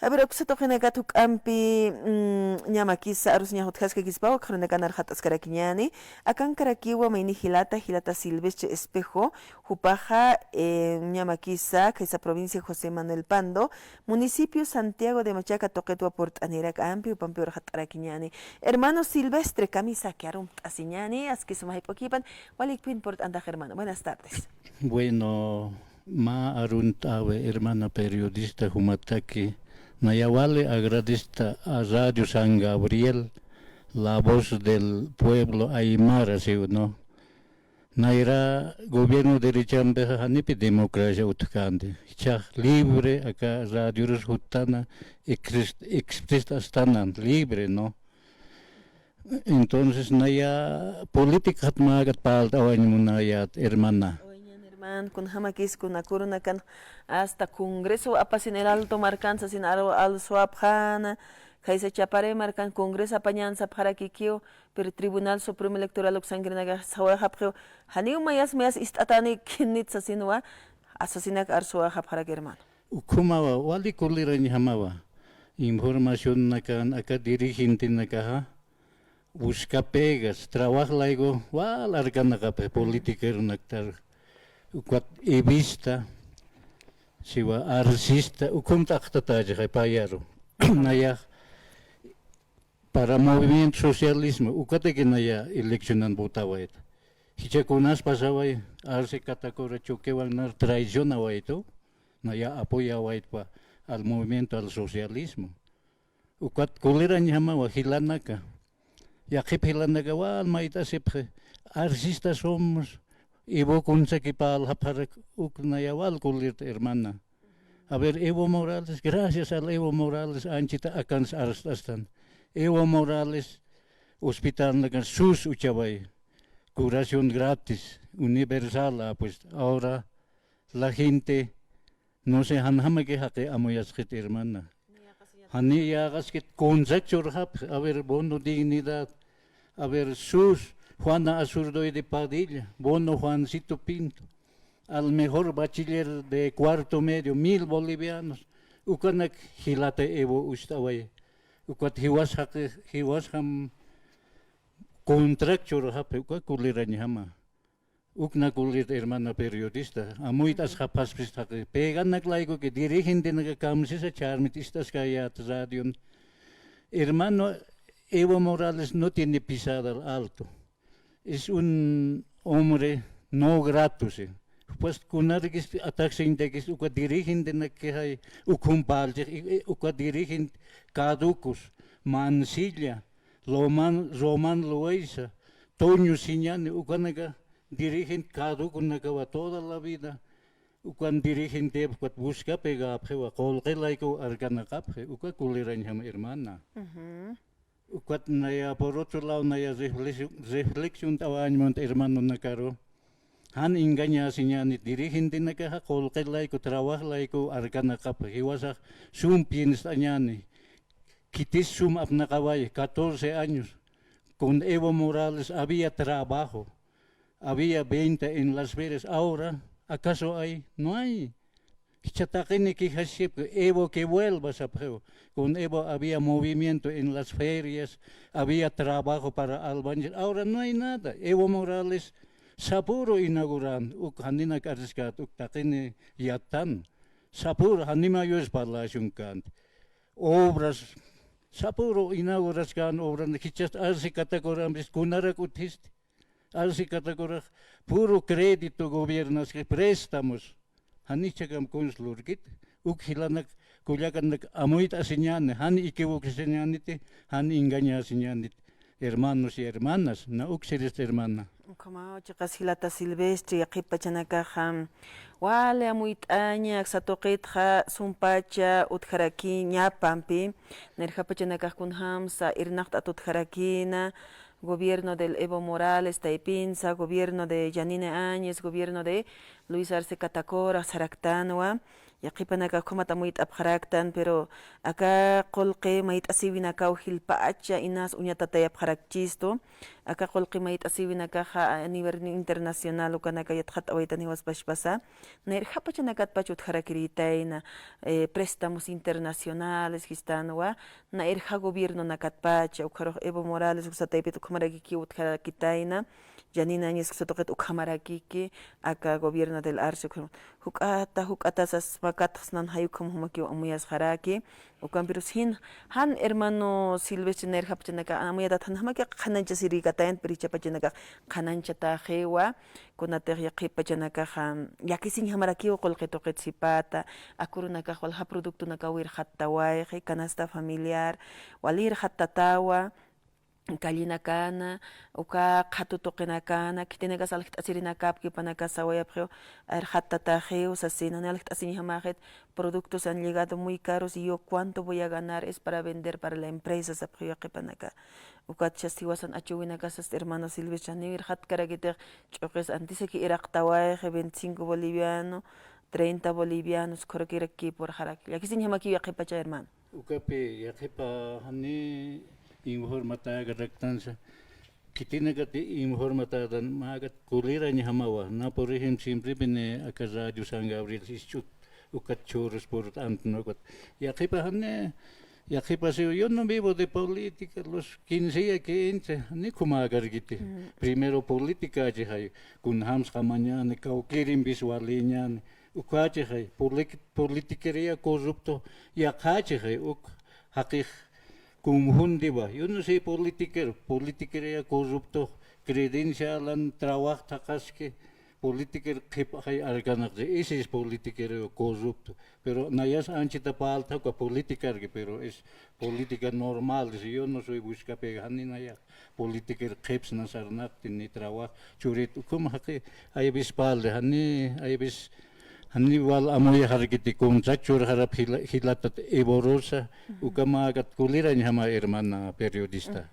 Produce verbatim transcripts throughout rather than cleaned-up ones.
A ver, uksa tuqinakat juk'ampi, mm, ñamakisa, arusiñax utjaskakispaw, akxarinakan arxat'askarakiñäni, akankarakiwa mayni jilata, jilata Silvestre Espejo, jupaxa, eh, ñamakisa, khaysa provincia José Manuel Pando, municipio Santiago de Machaca tuqitwa purt'anirak ampi, jupampi arxat'arakiñäni. Hermano Silvestre, kamisaki arumt'asiñäni, aski suma jayp'ukipan, walikpin purt'antax hermano. Buenas tardes. Bueno, mä arunt'äwi, hermana periodista, jumataki, naya wali agradesta a Radio San Gabriel, La Voz del Pueblo Aymara, ¿sí o no? Nayra gobierno derechampixa janipi democracia utjkänti. Jichhax libre aka radiorus juttana, exist-, exist astanan, libre, ¿no? Entonces, naya políticxat mäkat parlt'awañ munayät, hermana. Oigan, hermano, kunjamakis, kuna kurunakan hasta Congreso apasin el Alto markan sasin aru alsuwapxäna, khaysa Chapare markan Congreso apañän sapxarakikiw, pero Tribunal Supremo Electoral uksankirinakax sawayxapxiw, janiw mayas mayas ist'atäni kinit sasinwa, asasinak arsuwayxapxarak, hermano. Ukhumawa, wali kulirañjamawa. Informacionnakan aka dirigentenakaxa, busca pegas, trabajo layku, wal arkanakapxi politiqueronaktar. Ukat evista, siwa arsista, ukhum t'aqtatächixay payaru. Nayax, para movimiento socialismo, ukataki naya eleccionan votawayta. Jichha kunas pasaway, Arce Catacora Choquewan nar traicionawaytu, naya apoyawaytpa al movimiento al socialismo. Ukat kulirañjamawa jilanaka. Yaqhip jilanaka wal mayt'asipxi, arsista somos, Evo kunsaki parlxapxarak, uk naya wal kulirta, hermana. A ver, Evo Morales, gracias al Evo Morales, anchita akans arst'astan. Evo Morales, hospitalnakan sus uchaway, curación gratis, universal, ah, pues, ahora la gente, no sé, janjamaki jaqi amuyasxit, hermana. Jani yäqaskit kunsak churxapxi, a ver, bono dignidad, a ver, sus, Juana Azurduy de Padilla, bono Juancito Pinto, al mejor bachiller de cuarto medio, mil bolivianos, ukanak jilata Evo ucht'away, ukat jiwas jaqi, jiwasjam contract churxapxi, uka kulirañjama. Ukna kulit hermana periodista, amuyt'asxapxaspis jaqi, peganak laykuki dirigentenaka kamsisa ch'armit ist'askayät radion. Hermano Evo Morales no tiene pisada al alto. Es un hombre no grato, sí. Pues kunarikis ataksiñtakis uka dirigentenakixay ukhum parltix, i-, i-, uka dirigente caducos, Mansilla, Loman-, Román Loaiza, Toño Siñani, ukanaka dirigente caduconakawa toda la vida, ukan dirigentep ukat busca pegapxiwa, qullqi layku arkanakapxi, uka kulirañjam hermana. Ujú. Ukat naya, por otro lado, naya reflexio-, reflexiont'awañmunt hermanonakaru. Jan engañasiñänit, dirigentenakaxa qullqi layku, trabajo layku arkanakapxi, jiwasax sum pienst'añäni. Khitis sum apnaqawayi, catorce años. Con Evo Morales había trabajo, había venta en las ferias. Ahora, ¿acaso hay? No hay. Jichha taqini quejasipki, Evo que vuelva sapxiw. Con Evo había movimiento en las ferias, había trabajo para albañil. Ahora no hay nada. Evo Morales sapüru inauguran, uk janinak ariskat, uk taqini yattan. Sapüru janimayus parlashunkan. Obras, sapüru inauguraskan obran, jichhast Arce Catacora, kunarak utjisti. Arce Catacora puro crédito gobiernaski, préstamos. Jani jichhakam kuns lurkit, uk jilanak kullakanak amuyt'asiñäni, jan equivocasiñäniti, jan engañasiñäniti, hermanos y hermanas, na uk sirista hermana. Ukhamaw chiqas jilata Silvestre, yaqhip pachanakaxa wali amuyt'aña, aksa tuqitxa sumpacha utjaraki ñapampi, nirja pachanakax kunjamsa irnaqt'at utjarakina, gobierno del Evo Morales taypinsa, gobierno de Yanine Áñez, gobierno de Luis Arce Catacora saraktanwa, Yaqhipanakax ukhamat amuyt'apxaraktan, pero aka qullqi mayt'asiwinakaw jilpacha inas uñatatayapxarakchistu. Aka qullqi mayt'asiwinakaxa a nivel internacional ukanaka yatxatawaytan jiwaspachpasa. Nayr japachanakatpach utjarakirïtayna, eh, préstamos internacionales jistanwa, nayr ja gobiernonakatpacha, ukharux Evo Morales uksa taypit ukhamarakikiw utjarakitayna, Janine Áñez uksa tuqit ukhamarakiki, aka gobierno del Arce, ukham-, juk'ata, juk'ata sas makatxsnan jay ukham jumakiw amuyasxaraki, ukampirus jin, jan hermano Silvestre nayr japachanakax amuyatat jan jamakiw qhanañchasirïkatayan, pero jichhapachanakax qhanañchataxiwa, kunatix yaqhip pachanakaxa llakisiñjamarakiw qullqi tuqit sipata, aka urunakax walja productonakaw irxattawayxi, canasta familiar, wali irxattatawa, callenakana, uka qhatu tuqinakana, khitinakas aljt'asirinakap, jupanakax sawayapxiw, irxattataxiw, sasin, jani aljt'asiñjamaxit, productos han llegado muy caros y yo cuánto voy a ganar, es para vender para la empresa, sapxiw yaqhipanaka. Ukatchas jiwasan achuwinakasas hermano Silvestre, janiw irxatkarakitix, ch'uqis antisaki iraqtawayxi, veinticinco boliviano, treinta bolivianos, ukharakiraki purxaraki. Llakisiñjamakiw yaqhipacha hermano. Ukapi yaqhipa jani informatäkaraktansa, khitinakati informatätan, mä akat kulirañjamawa, na, por ejemplo, siemprepini aka Radio San Gabriel jisch'ut ukat churus purt'antna ukat. Yaqhipa jani, yaqhipa si yo no vivo de política, los quince ya quince, jani ukhamäkarkiti. Primero políticachi jay, kunjams qamañäni, kawkïrimpis waliñäni, ukhachixay, politi-, politiquería corrupto, yaqhachixay, uk, jaqix confundiwa. Yo no soy politiquero, politiquería corrupto, credencialan, trabajo thaqhaski, politiquero qhipxay arkanaqchi, ese es politiquero corrupto. Pero nayas anchita parltha uka politicarki, pero es política normal, dice, yo no soy buscapega, jani naya politiquero qhipsna sarnaqti, ni trabajo churit, ukham jaqi, hay veces parli, jani, hay veces, jani wal amuyaxarkiti, kuntsak churxarap jila-, jilatat Evo Rosa, ukhamakat kulirañjama hermana periodista.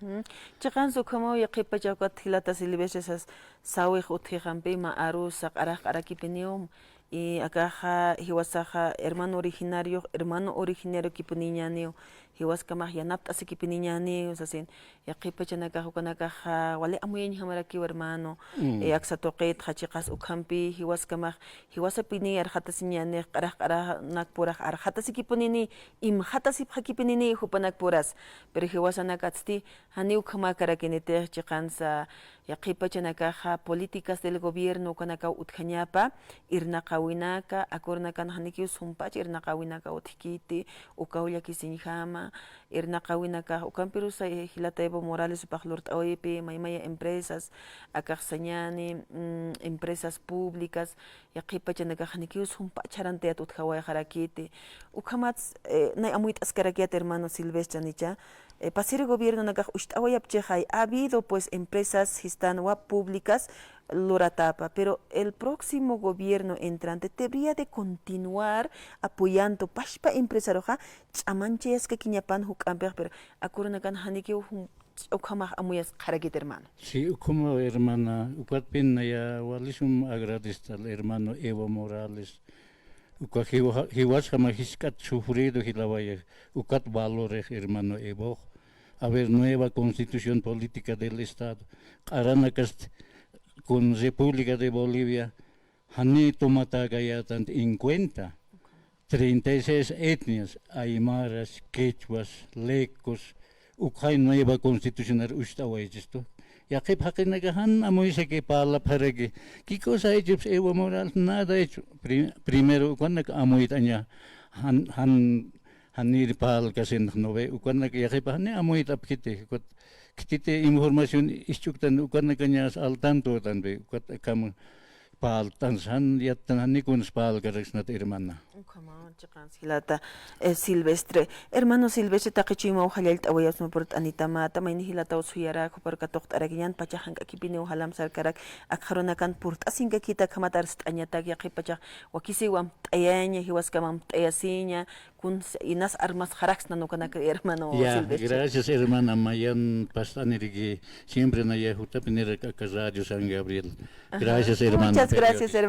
Chiqans ukhamaw yaqhipacha ukat jilata Silvestre sas, sawix utjixampi mä arusa, q'arax q'arakipiniw, y akaxa jiwasaxa hermano originario, hermano originariokipuniñäniw, jiwaskamax yanapt'asikipuniñäniw, sasin, yaqhip pachanakax ukanakaxa wali amuyañjamarakiw hermano, eh, aksa tuqitxa chiqas ukhampi, jiwaskamax, jiwasapini arxatasiñänix, q'arax q'aranak purax arxatasikipunini, imxatasipxakipunini jupanakpuras, pero jiwasanakatsti, janiw ukhamäkarakinitix chiqansa, yaqhip pachanakaxa políticas del gobierno ukanakaw utjañapa, irnaqäwinaka, aka urunakan janikiw sumpach irnaqäwinaka utjkiti, ukaw llakisiñjama, irnaqäwinakax, ukampirusa, eh, jilata Evo Morales jupax lurt'awayipi, may maya empresas, akax sañäni, mm, empresas públicas, yaqhip pachanakax janikiw sumpach jarantayat utjawayxarakiti. Ukhamats, eh, nay amuyt'askarakiyät hermano Silvestre, janicha, eh, pasiri gobiernonakax ucht'awayapchixay, ha habido, pues, empresas jistanwa públicas luratäpa, pero el próximo gobierno entrante debería de continuar apoyando pachpa empresaroxa, ch'amanchayaskakiñapan juk'ampix, pero aka urunakan janikiw jum-, ukhamax amuyasxarakit hermano. Sí, ukhamaw hermana, ukatpin naya wali sum agradestal hermano Evo Morales, uka jiwa-, jiwasjama jisk'at sufrido jilawaya, ukat valorix hermano Evox. A ver, nueva constitución política del Estado. Q'aranakast con República de Bolivia, jani tomatäkayätanti en cuenta. Treinta y seis etnias, aymaras, quechuas, lecos, ukxay nueva constitucionar ucht'awaychistu. Yaqhip jaqinaka jan amuysaki parlapxaraki, ¿qué cosa ha hecho Evo Morales? Nada ha hecho. Pri-, primero, ukanak amuyt'aña, jan, jan, janir parlkasinx, ¿no ve? Ukanak yaqhipa jani amuyt'apkiti, ukat khititi información jisch'uktan, ukanakañas al tanto tan, ¿ve? Ukat akham parltans, jan yattan, jani kuns parlkaraksnat hermana. Ukhamaw chiqans jilata, eh, Silvestre. Hermano Silvestre, taqi chuymaw jallallt'awayapxsma purt'anitamata, mayni jilataw suyarak, jupar katuqt'arakiñän, pachax jank'akipiniw jalam sarkarak, akxarunakan purt'asinkakita, akhamat arst'añatak, yaqhip pachax wakisiw amt'ayaña, jiwaskam amt'ayasiña, kuns inas armasxaraksnan ukanak hermano Silvestre. Ya, gracias hermana, mayan past'aniraki, siempre naya jutapinirak aka Radio San Gabriel. Ajá. Gracias hermana. Muchas gracias, periodista.